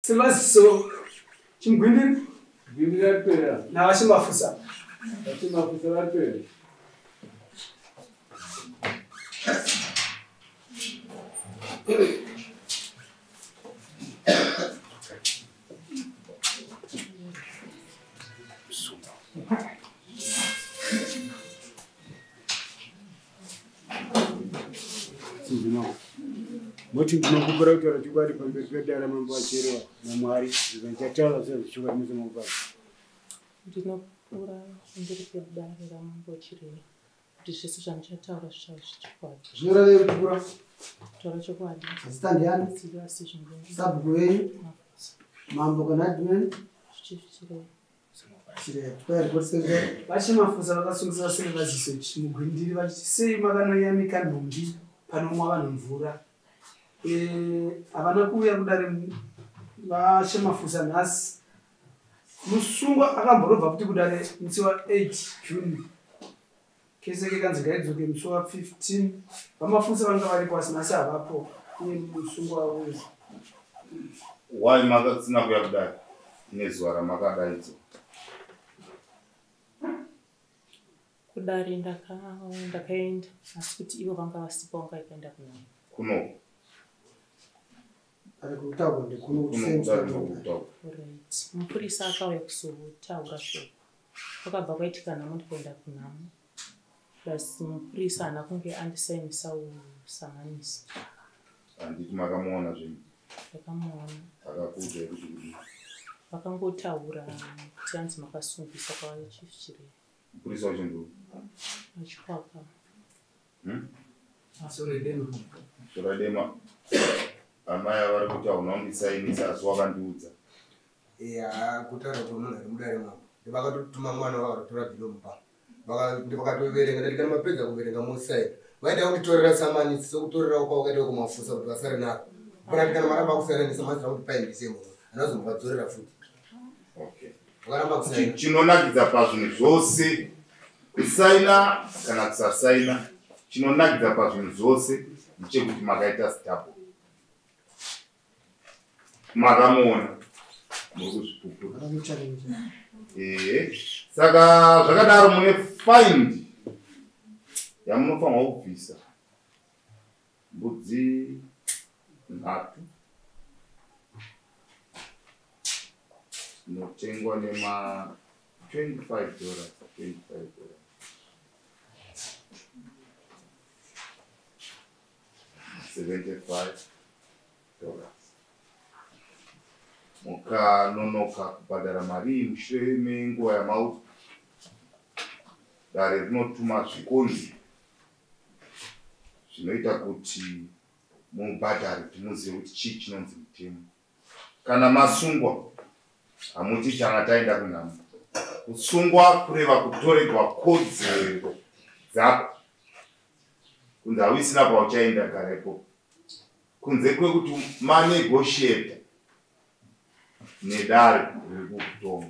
Silvaziso Chimugwindiri Gwindiri rapera. naVaChimafusa. VaChimafusa vapera. Moti ndinokupira kutaura chokwadi pamberi pedare mambo acherewa naMwari ndichataura sezvechokwadi mose mukupara. Ndinopura pamberi pedare ramambo Chireya kuti zvese zvandichataura zvichava zvechokwadi. Zvinorevei kupura? Kutaura chokwadi. Zita ndiani? Silvasi Chimugwindiri. Sabhuku venyu? Mafusa. Mambo kana admin? Chief Chireya. Chireya. Kwai report secretary. VaChimafusa vakasungisa Silvaziso Chimugwindiri vachiti sei makanoyamika nhumbi panomwa vanhu mvura. Havana kuuya kudare VaChimafusa nhasi. Musungwa akamborobva futi kudare musi wa8 June. Kesi yake kanzi ngaidzoke musi wa15. VaMafusa vanga varipo asi nhasi havapo. Iye musungwa uyu. Why makasina kuuya kudare nezuva ramakadaidzwa? Kudare ndakaenda asi kuti ivo vanga vasipo vanga vakaenda kunhamo. Kuno. Ari kutaurwa ndekuno kuti Kuno sei kudare musina ndokutaurwa. Right. Mupurisa akauya kuzotaura shoko. Kwakabva kwaitika nhamo ndikaenda kunhamo. Plus mupurisa haana kunge andisainisa usamanisi. Handiti makamuona zvenyu? Ndakamuona. Akakuudzai kuti kudii? Vakangotaura kuti hanzi makasungisa kwaChief Chireya. Mupurisa wacho ndiwo? Vachikwaka. Sorry, dema. Sorry, dema. Amai vari kuti hauna kundisainisa asi wakandiudza. Eya, kutaura kwemunhu ari mudare mambo. Ndivakatotuma mwana vakatotora bhilo mumba. Ndivakatoverenga ndati kana mapedza kuverenga mosaina. Vaida kunditorera samanisi sekutorerawo kwavakaita kumafusa kuti vasare naro. Kana kana maramba kusainisa mazira kuti paindise munhu. Anozombadzorera futi. Okay. Vakaramba kusaina. Chinonakidza pazvinhu zvose kusaina kana kusasaina, chinonakidza pazvinhu zvose ndechekuti makaita stable. Makamuona muri kuzvipupura. Saka zvakadaro mune find yamunofanirwa kubvisa mbudzi 3 dzinotengwa nema $25, $25. $75. Mukanonoka kubhadhara mari iyi mushure menguva yamaudzwa, dare rinotuma zvikonzi zvinoita kuti mubhadhare kuti muzive kuti chii chinonzi mutemo. Kana masungwa hamuti changa taenda kunhamo. Kusungwa kureva kutorerwa kodzero dzako, kunzi hauisina kwauchaenda gara ikoko, kunze kwekuti manegotiate nedare riri kukutonga.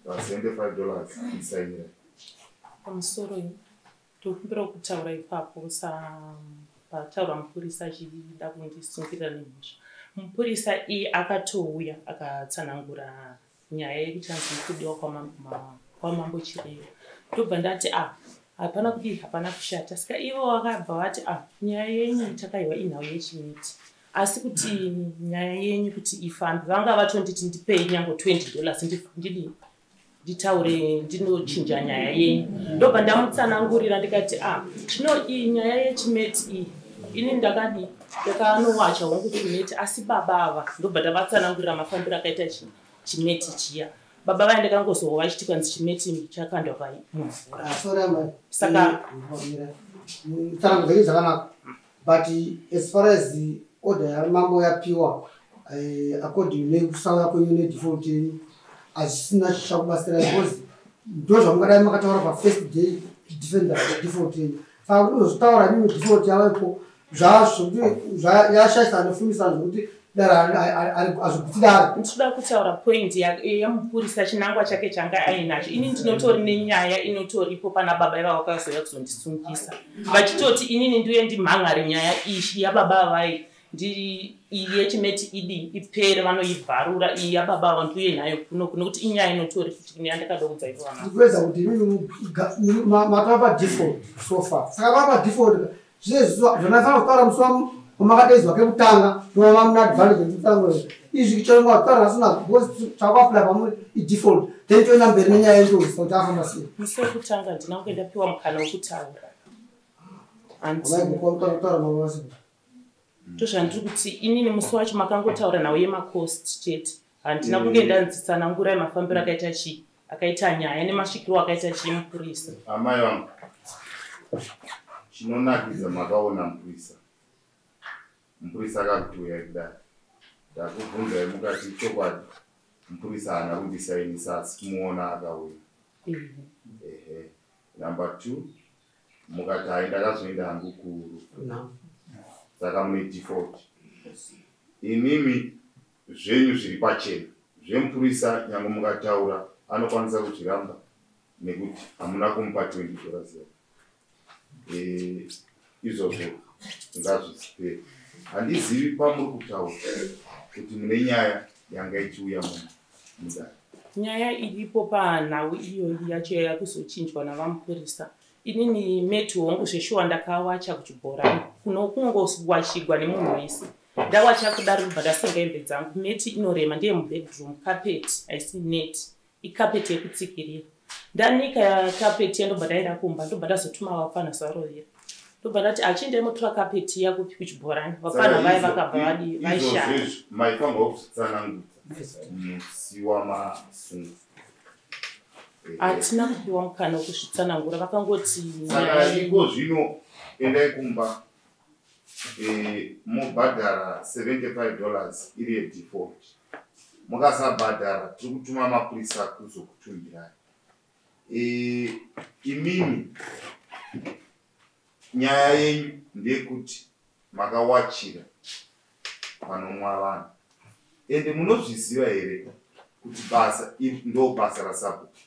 $75 isainira. Pamusoro iyi tokumbira kutaura ipapo pataura mupurisa achida kundisungirira nemhosva. Mupurisa iye akatouya akatsanangura nyaya yekuti hanzi kudiwa kwaMambo Chireya. Ndobva ndati hapana kudii, hapana kushata. Saka ivo vakabva vati nyaya yenyu takaiwa inhau yechimiti. Asi kuti nyaya yenyu kuti ifambe, vanga vatonditi ndipei nyange $20 ndidii nditaure ndinochinja nyaya yenyu. Ndobva ndamutsanangurira ndikati zvino iyi nyaya yechimeti iyi ini ndakadi ndakanowacha hongu chimeti, asi baba ava ndobva ndavatsanangurira mafambiro akaita chimeti chiya. Baba vaya ndakangozova vachiti kwanzi chimeti chakandwa mumvura. Sorry amai. Saka tsanangudzo dzenyu dzakanaka, but as far as order yamambo yapiwa according nekusauya kwenyu nedefault yenyu hazvisina chichakubatsirai, because ndo zvamungadai makataura pafirst day defender default yenyu. Saka kuzozvitaura imimi default yavapo zvazvokuti yashaisa anofumisana zvokuti dare hazviguti dare. Ndinoda kutaura point yemupurisa chinangwa chake changa ainacho. Ini ndinotori nenyaya inotoripo pana baba ivavo vakazouya kuzondisungisa vachitoti inini ndiuye ndimhan'are nyaya iyi yababa avai Iyi yechimeti idii ipere, vanoibvarura iyi yababa ava, ndiuye nayo kuno nokuti inyaya inotori kuti yandakada ivo vana. Ndikuedza kuti imimi matava padefault so far, saka vava padefault zvanafanira kutaura musi wamakadaidzwa kekutanga, nova muna advantage yekutanga izvi chero kutaura asina, because chakuapply pamuri idefault, then toenda mberi nenyaya yendozisa kuti afamba sei. Musi wekutanga ndina kunge ndapiwa mukana wekutaura. Kutaura mavasi. Ndozvandiri kuti inini musi wacho makangotaura nhau yemacost chete, handina kunge ndanzitsanangurai mafambiro akaita chii, akaita nyaya nemasvikiro akaita chii mupurisa. Amai vangu, chinonakidza makaona mupurisa, mupurisa akakuti uyai kudai, ndakubvunzai mukati chokwadi mupurisa haana kundisainisa, asi kumuona akauya. Ehe, number two, mukati hai, ndakazoenda hangu kuru, saka mune default imimi. Zvenyu zviri pachena, zvemupurisa nyange mukataura anokwanisa kuzviramba nekuti hamuna kumupa $20. Izvozvo ngazvisipere. Handizivi pamuri kutaura kuti mune nyaya yanga ichiuya mudare. Nyaya iripo panhau iyoyi yacho yakuzochinjwa navamupurisa, inini meti hongu zveshuwa ndakawacha kuchibhorani kuno kungowachigwa nemunhu wese. Ndawacha kudaro, kubva ndasenga hembe dzangu. Meti inorema, ndeye mubedroom, carpet haisi net, icarpet yekutsikirira. Ndanika carpet, yandobva ndaenda kumba, ndobva ndazotuma vapfana zvarovera, ndobva ndati achiendai motora carpet yakupi kuchibhorani. Vapfana vaya vakabva vadi vaishanda. Izvozvo maifanirwa kuzvitsanangudza musi wamasunga. Hatina kupiwa mukana wekuzvitsanangura, vakangoti Saka iko zvino endai kumba, mobhadhara $75 iri yedefault. Mukasabhadhara, tiri kutuma mapurisa kuzokutumbirai. Imimi nyaya yenyu ndeyekuti makawachira panomwa vanhu, ende munozviziva here kuti basa iri ndo basa rasabhuku,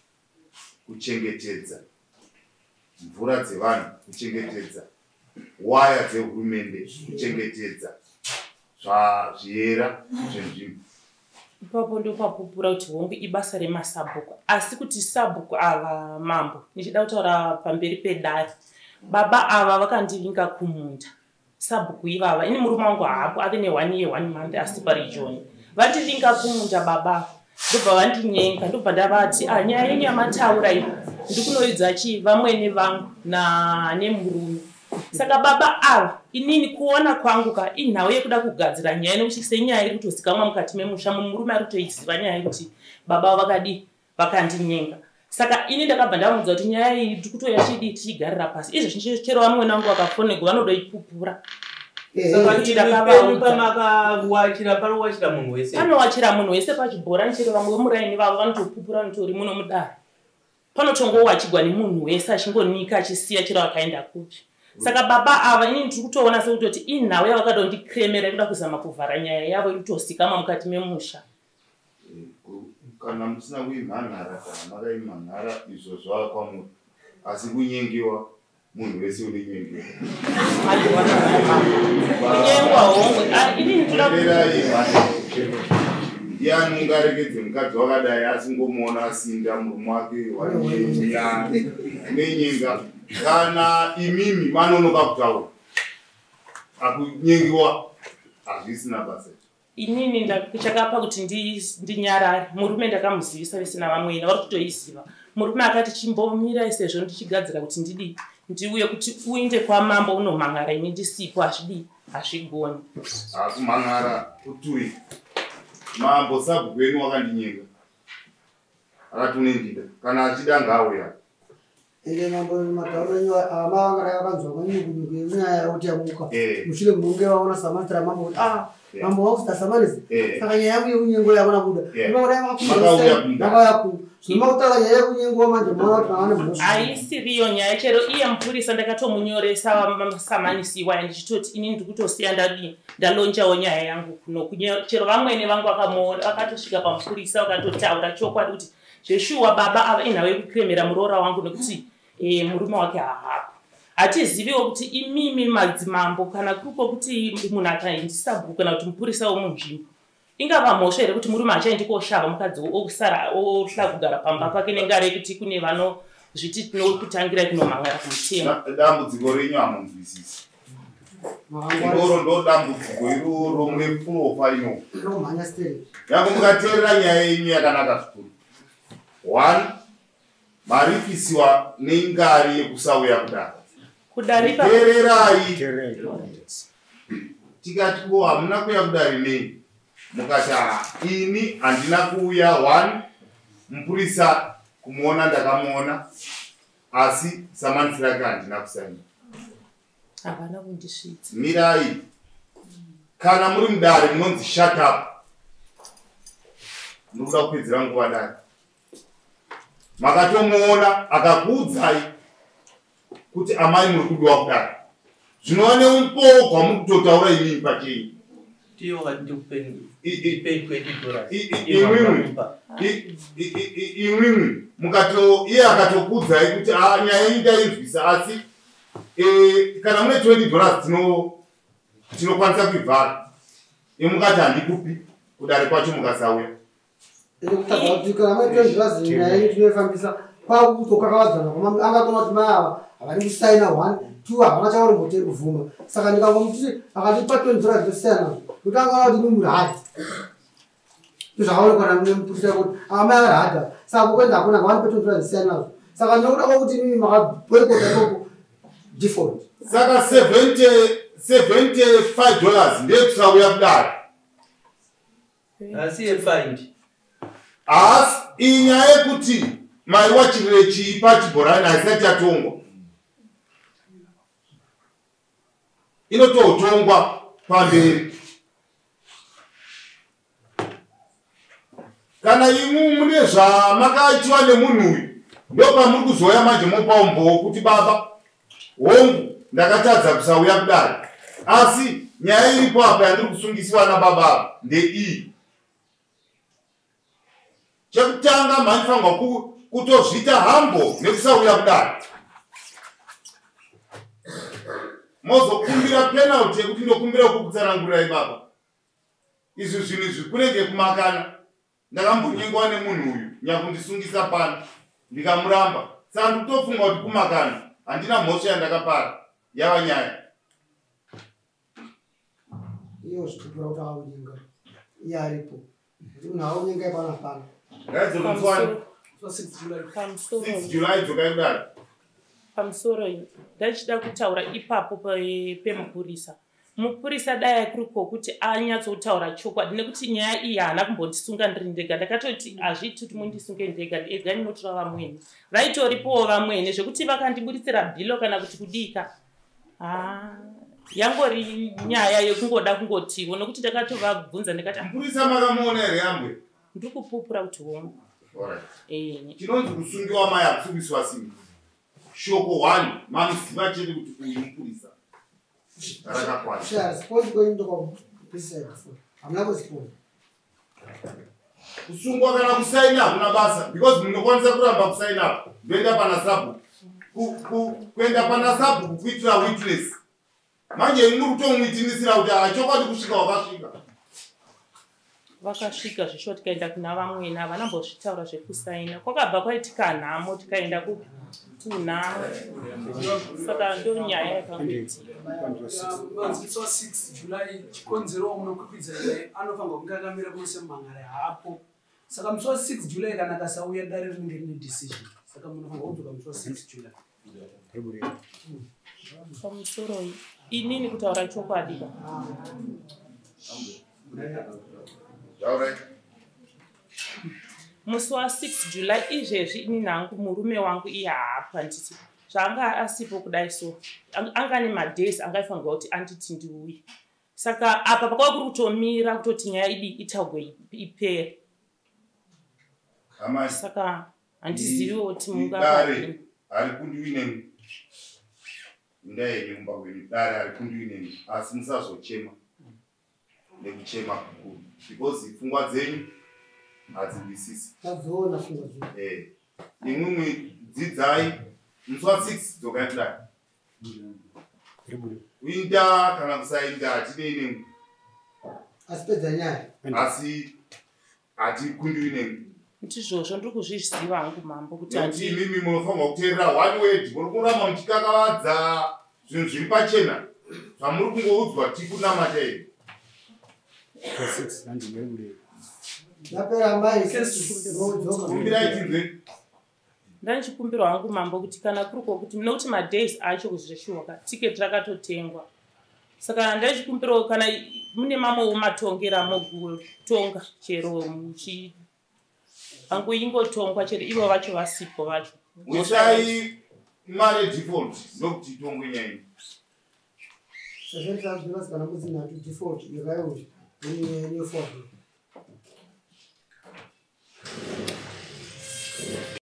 kuchengetedza mvura dzevanhu, kuchengetedza waya dzehurumende, kuchengetedza zviyera zvenzvimbo? Ipapo ndopapupura kuti hongu ibasa remasabhuku, asi kuti sabhuku ava, mambo, ndichida kutaura pamberi pedare, baba ava vakandivinga kumunda, sabhuku ivava. Ini murume wangu haapo, ave ne1 year 1 month asi parijoni. Vandivinga kumunda baba ava, ndobva vandinyenga, ndobva ndavati, "Ah, nyaya yenyu yamataura iyi ndikunoidza chii vamwene vangu nemurume." Saka baba ava, inini kuona kwangu ka, inhau yekuda kugadzira nyaya, nekuti senyaya iri kutozikamwa mukati memusha, mumurume ari kutoiziva nyaya yekuti baba vakadii, vakandinyenga. Saka ini ndakabva ndamudza kuti nyaya iyi tiri kutoya chidii, tichigarira pasi izvo. Chero vamwene vangu vakafonegwa vanodoipupura. Saka Kuti imi penyu ndakavaudza. pamakawachira panowachira munhu wese? Panowachira munhu wese pachibhorani, chero vamwe vemuraini vavo vanotopupura, notori muno mudare panotongowachigwa nemunhu wese achingonika achisiya, chero akaenda kupi. Saka baba ava, inini ndiri kutoona sekutoti inhau yavakada kundikremera yekuda kuzama kuvhara nyaya yavo iri kutozikamwa mukati memusha. Kana musina kuimhan'ara, kana makaimhan'ara, izvo zvava kwamuri, asi kunyengewa munhu wese unenyengewa. Kunyengwa hongu. Ah, inini ndoda Teererai mhani. Ndiani ungarekedze mukadzi wakadai asingomuona asinda murume wake wanyenya nenyenga? Kana imimi manonoka kutaura, akunyengiwa hazvisina basa. Inini chakapa kuti ndinyarare, murume ndakamuzivisa vese navamwene vari kutoiziva. Murume akati chimbomirai sezvo ndichigadzira kuti ndidii, ndiuye kuti uinde kwamambo unomhan'ara, ini ndisipo hazvidii, hazvigoni. Akumhan'ara kutui mambo? Sabhuku wenyu wakandinyenga, akati unendida, kana achida ngaauya. Ende mambo, matauro enyu amavanga akanzwa manyukunyuku yenyaya yakuti yamuka mushure munge vaona samanisi ramambo kuti ah, mambo wakuita samanisi. Saka nyaya yangu yekunyengo yakona kuda. Makauya kumba. Makauya ku zvinomakutaura nyaya yekunyengowa manje maona kuti mavane mhosva. Haisiriyo nyaya, chero iye mupurisa ndakatomunyoresa masamanisi iwaya ndichitoti inini ndiri kutosiya ndadii, ndalonjawo nyaya yangu kuno. Chero vamwene vangu vakamuona vakatosvika pamupurisa vakatotaura chokwadi kuti zveshuwa baba ava inhau yekukremera muroora wangu nekuti murume wake haapo. Hatiziviwo kuti imimi madzimambo kana kuri kwokuti munhu akaendisa bhuku kana kuti mupurisa womunzvimbo, ingava mhosva here kuti murume achaendi koshava, mukadzi osara ohla kugara pamba pake nengari yekuti kune vanozviti tinokutangirai kunomhan'ara kumutemo? Dambudziko renyu hamunzwisisi. Iroro ndo dambudziko iroro, mune pfurofa ino. Romhanya stereki. Yange mukateerera nyaya yenyu yakanaka zvikuru. One, maripisiwa neingari yekusauya kudare. Kudaripa. Teererai. Tikati ko hamuna kuuya kudare nei? Mukati, "Ah, ini handina kuuya. One, mupurisa kumuona ndakamuona, asi samanisi rake handina kusaina." Havana kundisvitsa. Mirai. Kana muri mudare munonzi shut up. Muri kuda kupedzera nguva dare. Makatomuona akakuudzai kuti amai muri kudiwa kudare, zvinova neumbowo hwamuri kutotaura imimi pachenyu. Tiyo wakati ndikupeni, ndipei $20. Imwimwi mukato iye akatokuudzai kuti, "Ah, nyaya yenyu ndainzwisa, asi kana mune $20 tinokwanisa kuivhara," imukati handikupi, kudare kwacho mukasauya. Ende kutaura kuti kana mai $20 nyaya yenyu tinoifambisa, kwakutokakavadzana kwamami angatoona kuti mai ava havani kusaina, one, two, havana chavari kubvuma. Saka ndikangomuti akandipa $20 ndosiyana nazvo, nokuti angaona kuti ini muri hard. Ndozvakaonekwa nemupurisa kuti ava mai vari hard, saka kukwenda hakuna, ngavanipe $20 ndisiyana nazvo. Saka ndinokuda kwakuti imimi makaboikota ikoko default. Saka 70 $75 ndeyekusakuya kudare. Asi yefaindi. Asi iyi nyaya yekuti mai wachirire chii pachibhorani haisati yatongwa, inototongwa pamberi. Kana imwe mune zvamakaitiwa nemunhu uyu, ndopamuri kuzouya manje mopa umbowo kuti, baba, hongu, ndakatadza kusauya kudare, asi nyaya iripo apa yandiri kusungisiwa nababa ava ndeiyi. Chekutanga, maifanirwa kutozviita hambo nekusauya kudare, mozokumbira penalty yekuti ndokumbira kukutsanangurirai baba, izvi zvinhu izvi kunenge kumakana. Ndakambonyengwa nemunhu uyu nyakundisungisa pano, ndikamuramba, saka ndikutofunga kuti kumakana, handina mhosva yandakapara, yava nyaya. Iyo zvitupura kuti aunyenga, iye aripo, kuti munhu aunyenga ipana pana. Ngaidzoke. 6 July. Pamusoro. 6 July dzokai kudare. Pamusoro, ndachida kutaura ipapo pemupurisa. Mupurisa dai kuri kwokuti anyatsotaura chokwadi, nekuti nyaya iyi haana kumbondisunga ndiri ndega. Ndakatoti hazviiti kuti mundisunge ndega ega, ndinotora vamwene. Vaitoripowo vamwene, zvekuti vakandiburitsira bhilo kana kuti kudika, ha, yangori nyaya yekungoda kungotiwo, nekuti ndakatovabvunza ndikati, "Ah, Mupurisa makamuona here yambwe? Ndiri kupupura kuti hongu." Alright. Eh. Chinonzi kusungiwa mai hakusungiswa simba shoko 1, mamuziva chete kuti uyu mupurisa, rakakwana. Shaya response kwenyu ndokwakupisa default, hamuna kurespond. Kusungwa kana kusaina hakuna basa, because munokwanisa kuramba kusaina, ndoenda pana sabhuku. Kuenda pana sabhuku kuitira witness. Manje imi muri kutomuitinisira kuti achokwadi kusvika wakasvika. Vakasvika zvisho, tikaenda kuna vamwene, havana mbozvitaura zvekusaina. Kwakabva kwaitika nhamo, tikaenda kuna, saka ndo nyaya yakangoitika. Manzwitsi wa 6 July, chikonzero munokwikwidza iye anofanirwa kunge akamira kunosemumhangare hapo. Saka musi wa 6 July kana akasauya, dare rinenge rine decision, saka munofanirwa kudzoka musi wa 6 July. Pamusoro, inini kutaura chokwadi ka, Taurai. Musi wa6 July izvezvi, inini hangu murume wangu iye haapo, handiti? Zvaanga asipo kudai, so anga nemadays angaifanirwa kuti anditi ndiuye. Saka apa pakava kuri kutomira kutoti nyaya idi itaurwe ipere. Amai, Saka handiziviwo kuti dare mungava harikundiwi nemi. Inda yenyu kumba kwenyu, dare harikundiwi nemi, asi musazochema nekuchema kukuru, because pfungwa dzenyu hadzihwisisi. Tadziona pfungwa dzedu. Eh, imwimwi dzidzai, musi wa6 dzokai kudai. Kuinda kana kusainda hatinei nemi. Asi pedza nyaya. Asi hatikundiwi nemi. Ndizvozvo, ndiri kuzviziva hangu mambo kuti Nekuti handi imimi munofanirwa kuteerera one word. Muri kuramba muchikakavadza zvinhu zviri pachena zvamuri kungoudzwa tikunamata iri. Yapera amai, modzoka. Kumbirai tinzwe. Ndanichikumbirwa hangu mambo kuti kana kuri kwokuti nokuti madays acho kuzveshuwa tiketi rakatotengwa, saka ndaichikumbirawo kana mune mamwewo matongero amogotonga, chero muchi hangu ingotongwa chero ivo vacho vasipo vacho. Usai mari default ndokuti itongwe nyaya iyi. $75 kana mbudzi nhatu, default yakaiuya ne4.